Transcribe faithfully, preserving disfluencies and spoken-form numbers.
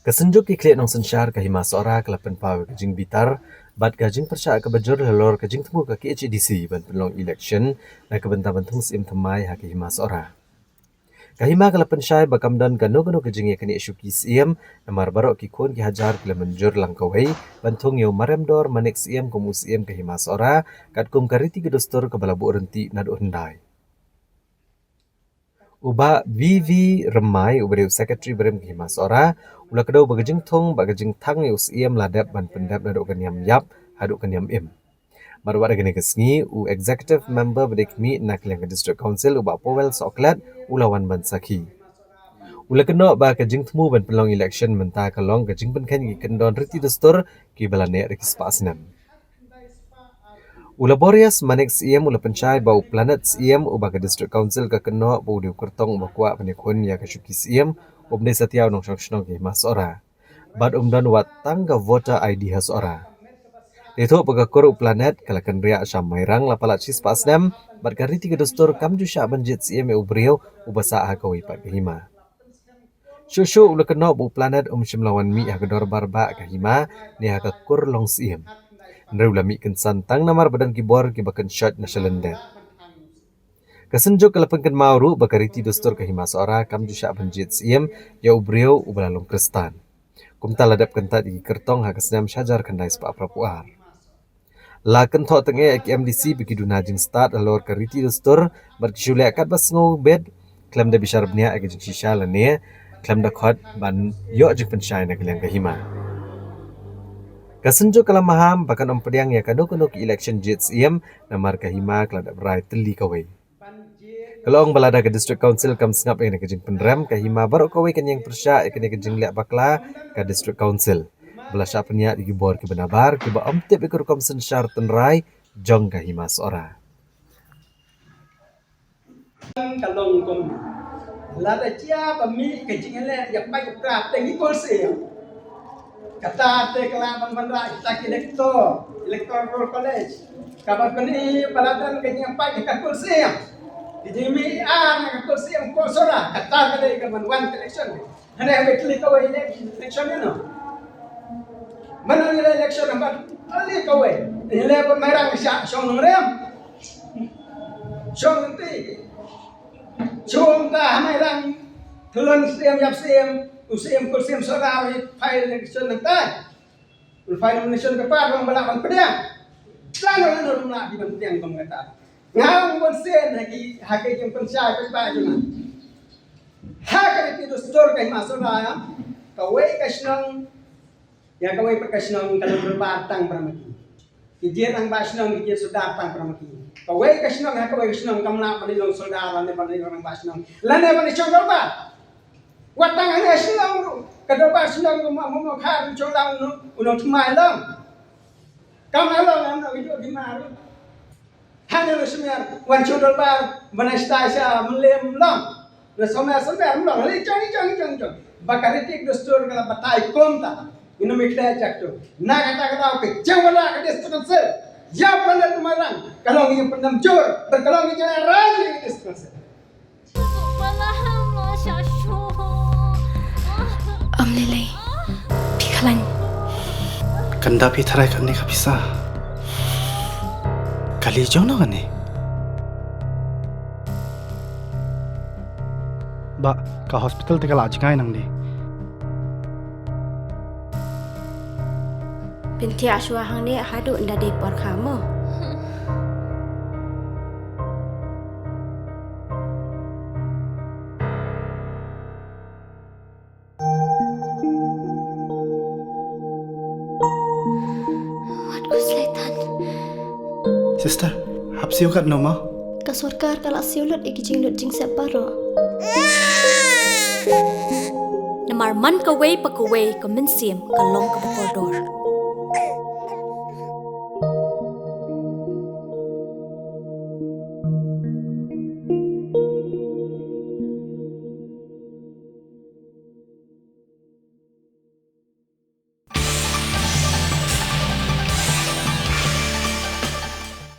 Ka Synjuk ki Khlieh Nongsynshar ka Hima Sohra ka la pynpaw ïa ka jingbitar bad ka jingpyrshah kaba jur halor ka jingthmu ka K H A D C ban pynlong election na ka bynta ban thung Syiem thymmai ha ka Hima Sohra. Ka Hima ka la pynshai ba kam don kano kano ka jingïaknieh shuki Syiem, namar baroh ki khun ki hajar ki la mynjur lang kawei ban thung ïa u Mariamdor Manik Syiem kum u Syiem ka Hima Sohra, katkum ka riti ka dustur kaba la buh ryntih naduh hyndai. U Bah V V Rymmai, uba dei u Secretary barim ka Hima Sohra, u la kdew ba ka jingthung bad ka jingthang ïa u Syiem la dep ban pyndep naduh ka niam ïap haduh ka niam im. Bad wat ha kane ka sngi, u Executive Member ba dei khmih na ka liang ka District Council, u Bah Powell Sohkhlet, u la wan ban sakhi. U la kynnoh ba ka jingthmu ban pynlong election mynta ka long ka jingpynkheiñ ïa ki kyndon riti dustur kiba la neh da ki spah snem. U Laborious Manik Syiem u la pynshai ba u Planet Syiem, uba ka District Council ka kynnoh ba u dei u kyrtong uba kwah ban ïakhun ïa ka shuki Syiem, um dei satia u nongshong shnong ka Hima Sohra. Bad um don wat tang ka voter I D ha Sohra. Te thoh ba ka kur u Planet ka la kynriah sha Mairang la palat shispah snem, bad ka riti ka dustur kam ju shah ban jied Syiem ïa u briew uba sah ha kawei pat ka hima. Shuh shuh u la kynnoh ba u Planet um shym la wan mih ha ka dorbar bah ka hima ne ha ka kur long Syiem. Hynrei u la mih kynsan tang namar ba don ki bor kiba kynshoit na shalyndet. Ka Synjuk ka la pynkynmaw ruh ba ka riti dustur ka Hima Sohra kam ju shah ban jied Syiem ïa u briew uba la long Khristan. Kumta la dep kyntait ïa ki kyrtong ha ka snem shihajar khyndai spah phra phew ar. La kynthoh tyngeh ïa ki M D C ba ki duna jingstad halor ka riti dustur bad ki shu leh katba sngewbit, khlem da bishar bniah ïa ka jingshisha lane khlem da khot ban ïoh jingpynshai na ka liang ka hima. Ka Synjuk ka la maham ba kan ym pdiang ïa kano kano ki election jied Syiem, namar ka hima ka la dep rai tylli kawei. Ka la ong ba lada ka District Council kam sngap ïa kane ka jingpynrem, ka hima baroh kawei kan ïeng pyrshah ïa kane ka jingleh bakla ka District Council, ba la shah pynïaid ïa ki bor kiba nabar kiba ym tip ïa ka rukom synshar tynrai jong ka Hima Sohra. Ka long kum lada jia ba mih ka jingïaleh ïa pait ïa pra teng ïa kur Syiem. Kata te ka lah ban wanrah kita ki elector, electoral college. Kaba pyni ba la don ka jingpait ïa ka kur Syiem. Ka jingmih ar na ka kur Syiem kur Sohra. Kata ka dei ka ban wan ka election. Hynrei haba tylli kawei ne election ne no. Mano ngi leh election haba tylli kawei. Ngi leh ba Mairang sha shong nongrim. Shong nongti. Shong ta ha Mairang. Tylli Syiem ïap Syiem. U Syiem kur Syiem Sohra u file election nangta. U file nomination paper ba lah ban pdiang. Lano lano ruh lah ban pdiang kum kata. Nga ong bun sien ha ki, ha ki jingpynshai paidbah jong nga. Ha ka riti dustur ka Hima Sohra ïa kawei ka shnong, ïa kawei pat ka shnong ka long rangbah tang para ma ki. Ki jied rangbah shnong, ki jied sordar tang para ma ki. Kawei ka shnong ha kawei ka shnong kam lah ban long sordar lane ban long rangbah shnong lane ban shong dorbar. Wat tang hangne shnong ruh, ka dorbar shnong ruh ma ma ma kha ruh shong lang u nongthymmai lang. Kam lah long ïa u nongthymmai ruh. Hangne u smer wan shu dorbar ban ai stai sha Mylliem long. Na smer smer long. Hali jong jong jong jong. Ba ka riti dustur ka la batai kumta. Ngin ym ïakhleh jak tu. Na kata ka daw ka jingwanrah ka District Council ïa Planet Mairang ka long ïa pyndem jur bad ka long ïa jingïarap ïa ka District Council. Ym lei lei. Phi khlaiñ. Kan da phi tharai kane ka pisa. Kali jong no kane. Ba ka hospital te ka la jngai nangne. Pyntiah shuwa hangne haduh ynda dei por kha mo. Wat ku slaitan. Sister, hap siew kat no ma? Ka sorkar ka la siew lut ïa ki jinglut jingsep baroh. Namar man kawei pa kawei ka mynsiem ka long kaba kordor.